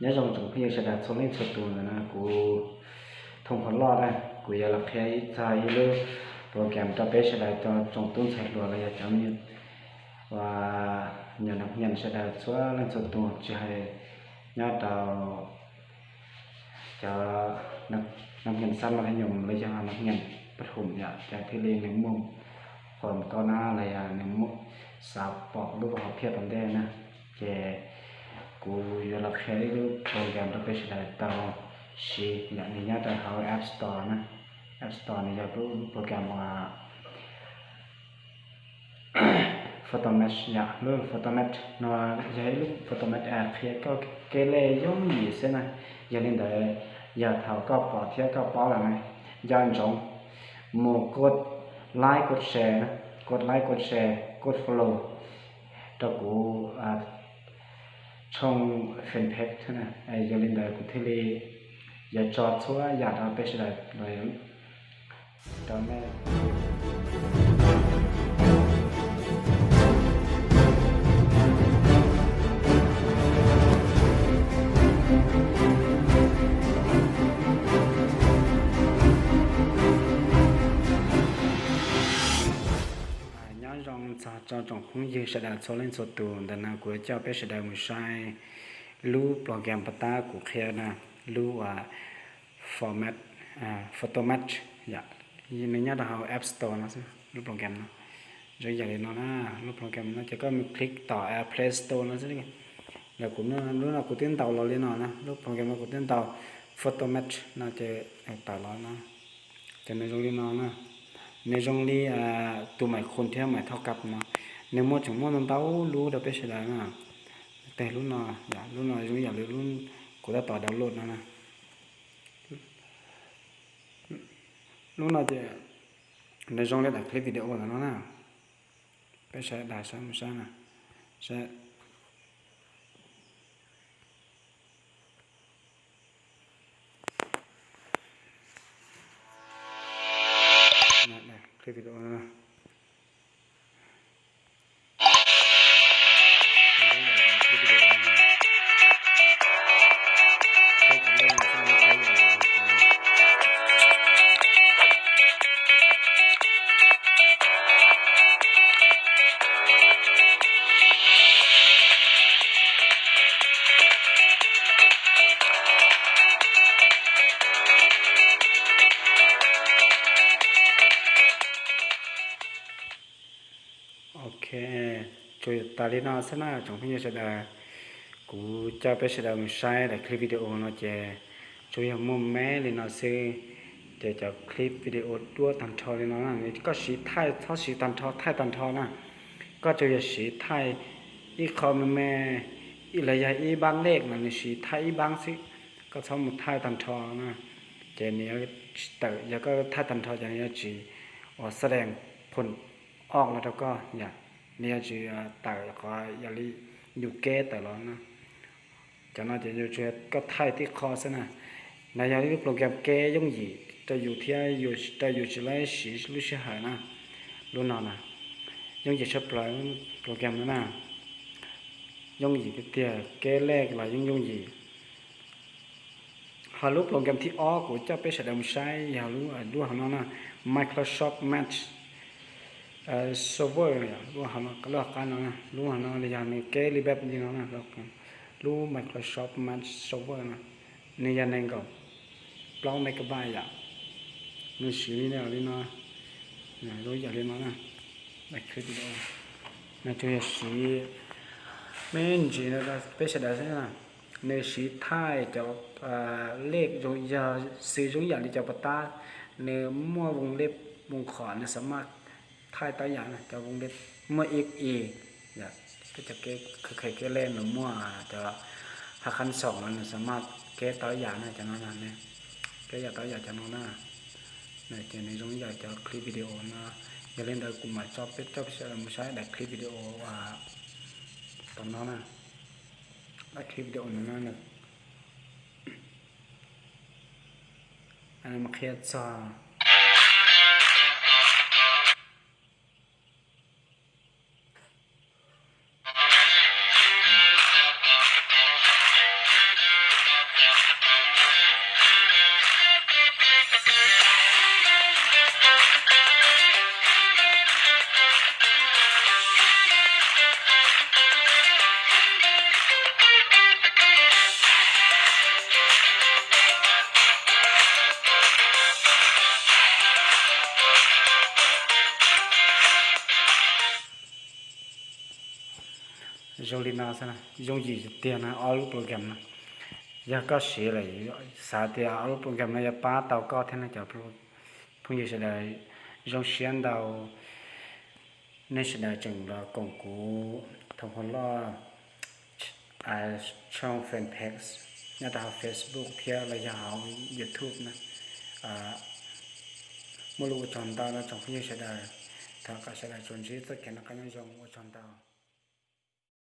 Nyob zoo tsoom phooj ywg sawv daws txhua leej txhua tus ntawm no, kuv Thoob Phom Loj na, kuv yuav los qhia ib txog ib lub program rau peb sawv daws cov tsoom tub ntxhais hluas los yog cov me nyuam uas nyuam nas hnyas sawv daws txhua leej txhua tus, tsis hais nyob rau cov nas hnyas xab mas nyuam los yog nas hnyas pab hum yom, ces thiaj li nws muaj qhuas kauj na los yog nws muaj xav pom lub hom phiaj tom ntej na. Ces kuv yuav los qhia ib lub program rau peb sawv daws tau siv yom, nws nyob rau hauv App Store na. App Store nws yog lub program uas Photomatch yom, lub Photomatch no yog ib lub Photomatch qhia koj kev lej yooj yim xwb na. Yog li ntawd, yog thaum koj pom thiab koj paub lawm na, nco ntsoov mus kov like, kov share na, kov like, kov share, kov follow rau kuv tshooj fanpage na. Yog li ntawd kuv thiaj li yuav tso txhua yam rau peb sawv daws los rau nej. Nyob zoo txog tsoom phooj ywg sawv daws txhua leej txhua tus, ntawm no kuv yuav coj peb sawv daws mus saib lub program pas tab kuv qhia na, lub uas Photomatch yom, nws nyob rau hauv App Store no xwb. Lub program no zoo yam li no na, lub program no ces koj mus click tom Play Store no xwb. Lawv kuv, lub no kuv twb ntaus los li no na, lub program no kuv twb ntaus Photomatch no ces tawm los no. Ces nws zoo li no na, nws zoo li tus maim khun thiab maim thoj kab no, nws muaj tseem muaj ntau ntau lub rau peb sawv daws na. Tej lub no, lub no zoo yam li lub kuv tab tom download no na. Lub no ces nws zoo li daim clip video ntawm no na. Peb sawv daws saib mus saib na, saib clip video no. Ok, tsuas tas li no xwb na tsoom phooj ywg sawv daws. Kuv coj peb sawv daws mus saib daim clip video no ces tsuas yog muaj me li no xwb. Ces cov clip video duab tag nrho li no na, koj siv thaij txhob siv tag nrho, thaij tag nrho na. Koj tsuas yog siv thaij ib qho me me, los yog ib npaab lej no nws siv thaij ib npaab xwb. Koj txhob mus thaij tag nrho na, ces nws yuav tsis tawm. Yog koj thaij tag nrho ces nws yuav tsis ua xa dees phom ob los rau koj yom, nws yuav tsis tawm qhov yog li yus keb tawm los na. Cov no ces yus tsuas koj thaij tib qho xwb na. No yog ib lub program kev yooj yim rau yus thiab rau yus tsis laib siv lub sij hawm na. Lub no na, yooj yim tshaj plaws program no na. Yooj yim tiag tiag, kev lej los yooj yooj yim. Ho lub program thib ob kuv coj peb sawv daws mus saib yog lub duab hauv no na, Microsoft Match Software, lub hauv qab no, lub hauv no yog nws kev li peb li no na, lub Microsoft Match Software no, nws yog nees nkaum plaub megabyte yom. Nws siv li no, li no, zoo yam li no na. Nws tsuas yog siv me ntsis no rau peb sawv daws xwb na. Nws siv thaij cov lej zoo, yog xws zoo yam li cov pas tab, nws muaj voos lej voos qhom nws xam maj thaij tau yam na, cov voos lej muaj ib ib, peb cov kev khev kev lej nws muaj cov hab khab xoom no nws xam maj kev tau yam na, cov no, kev yam tau yam cov no na. Ces nws zoo yam cov clip video no. Yog li ntawd kuv mam tso peb coj peb sawv daws mus saib daim clip video tom no na. Daim clip video no na, mus qhia txog Zoo li no xwb, yooj yim tiag na ob lub program no. Yog koj siv lawm, xav tias ob lub program no yuav pab tau koj thiab no cov phooj ywg sawv daws, zoo siab ntau nej sawv daws tseem los koom kuv Thoob Hua Loj tshooj fanpage nyob rau hauv Facebook thiab los yog hauv YouTube na. Muaj lus ua tsaug ntau no tsoom phooj ywg sawv daws, thov kom sawv daws tsuas ntsib txoj kev noj qab nyob zoo, ua tsaug ntau.